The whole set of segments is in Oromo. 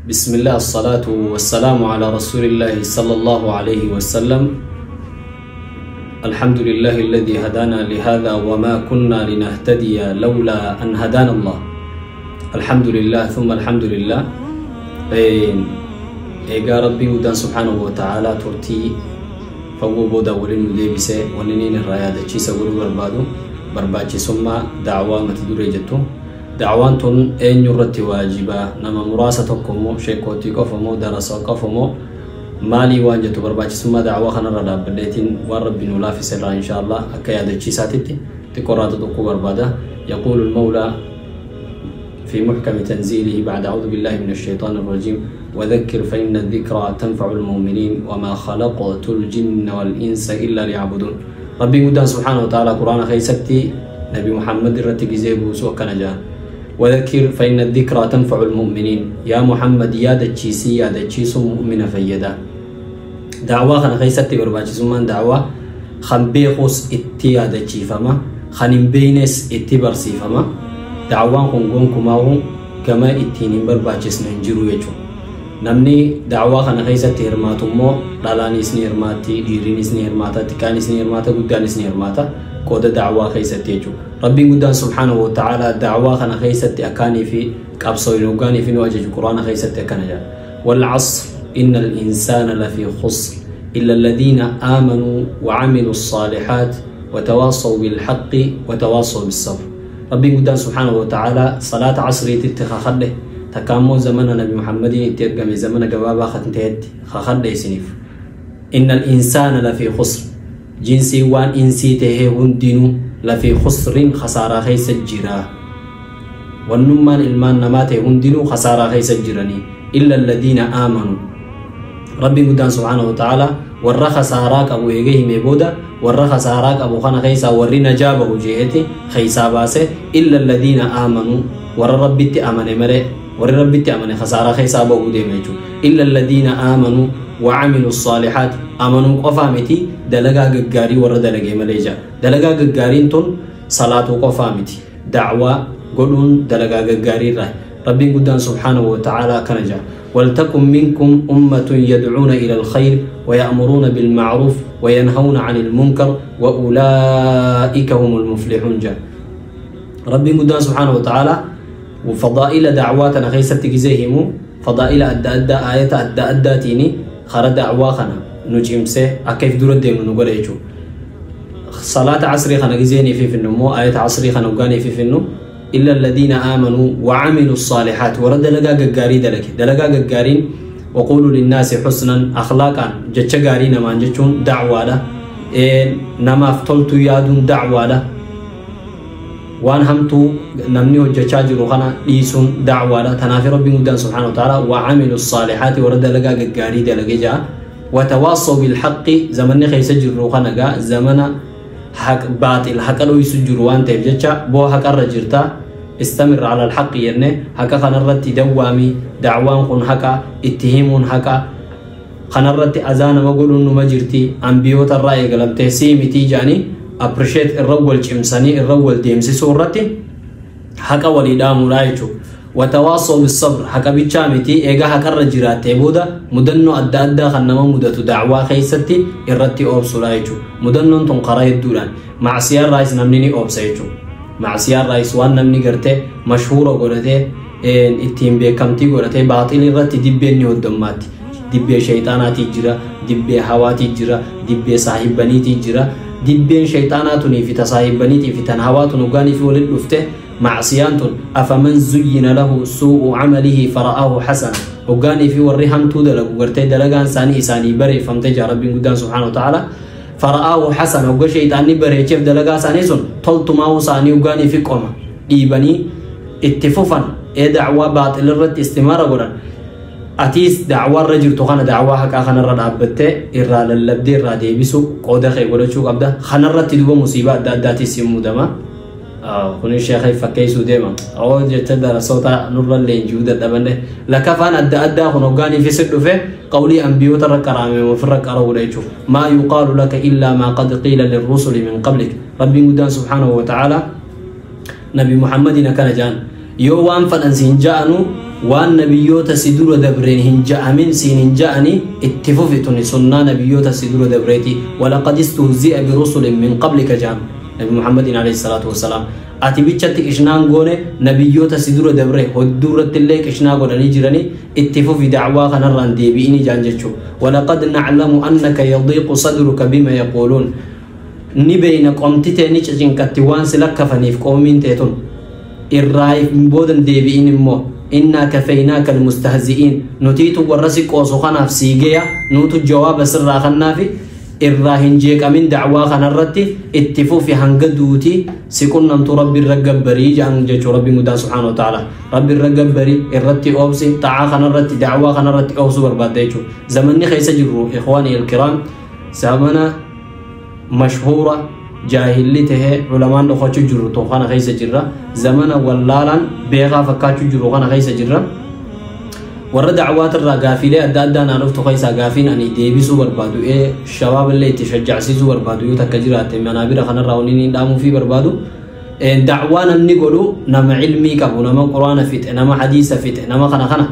بسم الله الصلاة والسلام على رسول الله صلى الله عليه وسلم. الحمد لله الذي هدانا لهذا وما كنا لنهتدي لولا أن هدانا الله. الحمد لله ثم الحمد لله. Egaa Rabbiin guddaan سبحانه وتعالى turtii fagoo booda waliin nu deebisee, wanni inni irraa yaadachiisa godhuu barbaadu barbaachisummaa da'waa mata duree jettu. Da'waan tun eenyu irratti waajibaa? Nama muraasa tokko moo, sheekootii qofa moo, darasa qofa moo, maalii waan jettu, barbaachisummaa da'waa kanarra dhaabbadheetiin waan Rabbi nu laaffise irraa إن شاء الله akka yaadachiisaatitti xiqqoo tokko barbaada. يقول المولى في محكم تنزيله بعد أعوذ بالله من الشيطان الرجيم: وذكر فإن الذكرى تنفع المؤمنين وما خلقت الجن والإنس إلا ليعبدون. ربي قدام سبحانه وتعالى قرآن keessatti نبي محمد irratti gizee buusu akkana jaa: وذكر فإن الذكرى تنفع المؤمنين. يا محمد yaadachiisi, yaadachiisu mu'mina fayyada. Da'waa kana keessatti barbaachisummaan da'waa, kan beekus itti yaadachiifama, kan hin beeknes itti barsiifama. Da'waan kun gonkumaa gama ittiin hin barbaachisne hin jiru jechuudha. Namni da'waa kana keessatti hirmaatu immoo dhalaanis ni hirmaatti, dhiirrinis ni hirmaata, xiqqaanis ni hirmaata, guddaanis ni hirmaata qooda da'waa keessatti jechuudha. Rabbiin guddaan سبحانه وتعالى da'waa kana keessatti akkaanii fi qabsoo hoggaanii fi nu ajaju Quraana keessatti akkana jedha: والعصر إن الإنسان لفي خسر إلا الذين آمنوا وعملوا الصالحات وتواصوا بالحق وتواصوا بالصبر. Rabbiin guddaan سبحانه وتعالى salaata casriititti kakadhe, takkaammoo zamana Nabi Muhammadiin itti ergame, zamana gabaabaa kan ta'etti kakadhe isiniif. إن الإنسان لفي خسر, jinsii waan insii tahee hundinuu, لفي خسر, khasaaraa keessa jira. Wannummaan ilmaan namaa ta'e hundinuu khasaaraa keessa jiranii. إلا الذين آمنوا. Rabbiin guddaan سبحانه وتعالى warra khasaaraa qabu eegee himee booda, warra khasaaraa qabu kana keessaa warri najaa bahu je'eeti keessaa baase. إلا الذين آمنوا, warra Rabbitti amane malee. Warri Rabbitti amane khasaaraa keessaa bahuu deema jechuudha. إلا الذين آمنوا وعملوا الصالحات, amanuu qofaa miti, dalagaa gaggaarii warra dalagee malee jira. Dalagaa gaggaariin tun salaatuu qofaa miti, da'waa godhuun dalagaa gaggaarii irraa. Rabbiin guddaan سبحانه وتعالى akkana jira: ولتكن منكم أمة يدعون إلى الخير ويأمرون بالمعروف وينهون عن المنكر وأولئك هم المفلحون jaa. Rabbiin guddaan سبحانه وتعالى وفضائل da'waatana keessatti gizee himu, fadaa'ila adda addaa aayata adda addaatiin kara da'waa kana nu cimsee akka if dura deemnu nu godha jechuudha. Salaata casrii kana gizeen ififinnu immoo, aayata casrii kana hoggaan ififinnu, إلا الذين آمنوا وعملوا الصالحات, warra dalagaa gaggaarii dalage. Dalagaa gaggaariin وقولوا للناس حسنا, akhlaaqaan jecha gaarii namaan jechuun da'waadha. Namaaf toltuu yaaduun da'waadha. Waan hamtuu namni hojjechaa jiru kana dhiisuun da'waadha. Tanaaf Rabbiin guddaan سبحانه وتعالى وعملوا الصالحات, warra dalagaa gaggaarii dalage jaa. وتواصوا بالحق, zamanni keessa jirru kana gaa zamana haq baaxil haqa dhoysu jiru waan ta'eef jecha, boo haqarra jirta, استمر على الحق jenne, haqa kanarratti dawwaami. Da'waan kun haqa itti himuun, haqa kanarratti azaa nama godhuun numa jirti. Ambiyoota irraa eegalamtee sii mitii jaanii appreciate irra wal cimsanii irra wal deemsisuu irratti haqa walii dhaamuudha jechuudha. وتواصوا بالصبر, haqa bichaa miti, egaa haqarra jiraattee booda mudannoo adda addaa kan nama mudatu da'waa keessatti irratti oobsuudha jechuudha. Mudannoon tun karaa hedduudhaan macsiyaa irraayis namni ni oobsa jechuudha. Macsiyaa irraayis waan namni gartee mashhuura godhatee ittiin beekamtii godhatee baaxilii irratti dibbeen ni hoddommaatti. Dibbee shayxaanaatii jira, dibbee hawaatii jira, dibbee saahibbaniitii jira. Dibbeen shayxaanaa tunii fi tasaahibbaniitii fi tan hawaa tun dhugaanii fi walitti dhufte macsiyaan tun. أفمن زين له سوء عمله فرآه حسنا, hoggaanii fi warri hamtuu dalagu gartee dalagaan isaanii isaanii bareeffamte jaa Rabbiin guddaan سبحانه وتعالى. فرآه حسنا, hogga shayxaanni bareecheef dalagaa isaanii sun toltumaa isaanii, hoggaanii fi qoma dhiibanii itti fufan ee dacwaa baaxil irratti istimaara godhan. Atiis dacwaa irra jirtu kana, dacwaa haqaa kanarra dhaabbattee irraa lallabdee irraa deebisu qooda kee godhachuu qabda. Kanarratti duba musiibaa adda addaatis hin mudama. Kun sheekhay fakkeessuu deema oo jecha darasoota nurra leenji'uu dadhabanne lakafaan adda addaa kun hoggaanii fi si dhufe qawlii ambiyoota irra qaraame ofirra qara'uudha jechuudha. ما يقال لك إلا ما قد قيل للرسل من قبلك. Rabbiin guddaan سبحانه وتعالى Nabi Muhammadin akkana jaan: yoo waan fadhan siin ja'anu Waan nabiyyoota si dura dabreen hin ja'amin siin hin ja'ani itti fufituni sunnaa nabiyyoota si dura dabreeti. Walaqad istuhzi'a birusulin min qablika ja'an nabi Muhammadin alayhi salaatu wassalaam. Ati bichatti qishnaan goone, nabiyyoota si dura dabre hodduu irratti illee qishnaa godhanii jiranii, itti fufi, dacwaa kanarraan deebi'ini jaan jechuu. Walaqad naclamu annaka yadiiqu sadruka bima yaquuluun, ni beeyna qomti tee ni cicinqatti waan si lakkafaniif qoomiin teetun, irraa hin boodan deebi'in immoo. Innaa kafaynaaka almustahzi'iin, nutiitu warra si qoosu kanaaf sii geya, nuutu jawaaba sirraa kannaafi, irraa hin jeeqamin, dacwaa kanarratti itti fufi hanga duuti si qunnamtu. Rabbi irra gabbarii jedhan jechuu. Rabbi guddaan subhaanahu wa ta'ala rabbi irra gabbarii, irratti oobsi, xa'aa kanarratti, dacwaa kanarratti oobsuu barbaadda jechuu. Zamanni keessa jirru, ikhwaani alkiraam, zamana mashhuura jaahilli tahee culamaan dhokachuu jiru tokko kana keessa jirra. Zamana wallaalaan beekaa fakkaachuu jiru kana keessa jirra. Warra dacwaatirraa gaafiilee adda addaa naan dhuftu keessaa gaafiin ani deebisuu barbaadu, shabaaballee itti shajjacsiisuu barbaadu yoo takka jiraatte, manaabira kanarraa wanni inni dhaamuufii barbaadu, dacwaa namni godhu nama ilmii qabu, nama quraana fixe, nama hadiisa fixe, nama kana kana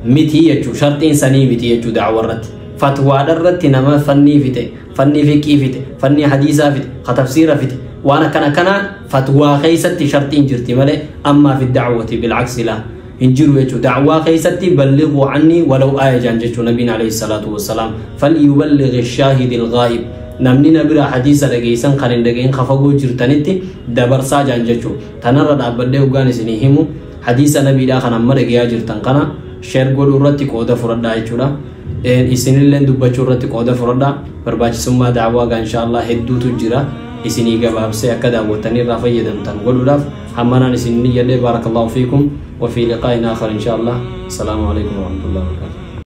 miti jechuu. Sharxiin sanii miti jechuu. Dacwa irratti, fatwaadha irratti nama fannii fixe, fannii fiqii fixe, fannii hadiisaa fixe, ka tafsiira fixe, waan akkana kana fatwaa keessatti sharxiin jirti malee, ammaa fi dacwati bilcaksi laa hin jiru jechuu. Dacwaa keessatti ballighuu cannii walaw aaya jaan jechuu nabiin alayhi salaatu wassalaam. Falyuballighi shaahidi alghaa'ib, namni na bira hadiisa dhageeysan kan hin dhagayin kafagoo jirtanitti dabarsaa jaan jechuu. Tanarra dhaabbadhee hoggaan isinii himu, hadiisa nabiidhaa kan amma dhagayaa jirtan kana share godhuu irratti qooda fudhadhaa jechuudha. Isinillee dubbachuu irratti qooda fudhadhaa. Barbaachisummaa dacwaa gaa insha Allah hedduutu jira, isinii gabaabsee akka daawwattanii irraa fayyadamtan godhuudhaaf hammanaan isin jedhee. Baarakallahu fiikum wa fi liqaa'in aakhar insha Allah. Assalaamu alaikum warahmatullahi wabarakatuh.